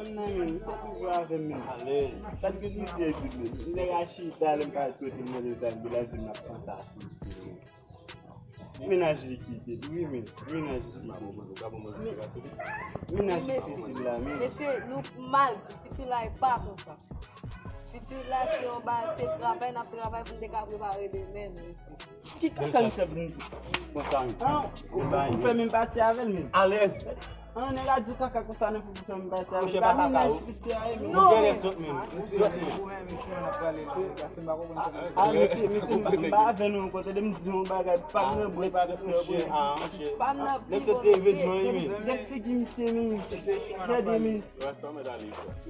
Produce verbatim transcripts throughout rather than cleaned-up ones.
madanm nan, men, li fè toujou avè m, men. Alèz. Sa t gen misye epi, men. Nèg a chita, lè m pa swete mande l sa, epi l ap di m l ap panse a sou misye, men. Mennaj li kite l, wi, men. Mennaj li kite l. Mennaj difisil la, men. Mesye, nou mal di, piti la e pa konsa. Piti la se yon bagay, se travay n ap travay pou n te ka prepare demen, mesye. Ki kaka l fè pou nou konsa, men? An, ou, ou fè menm pati avè l, men. Alèz. An, nèg la di kaka konsa, nan pou fè menm pati avè l. Monchè, pa kaka, wi. Piti a, men. Non, men. Sòt, men. Sòt, men. A, mesye, mesye, m pa, m pa avè nou ankò, tande m di yon bagay, pa nan bwè, pa nan bwè. Pa nan pi bon, mesye. Gad figi misye, men. Gade, men.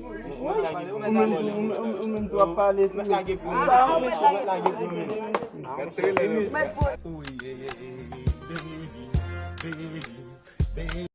Ou menm, ou menm, ou menm, ou menm tou ap pale tou. Mèt lage pou mwen. Mèt lage pou mwen. Mèt voye.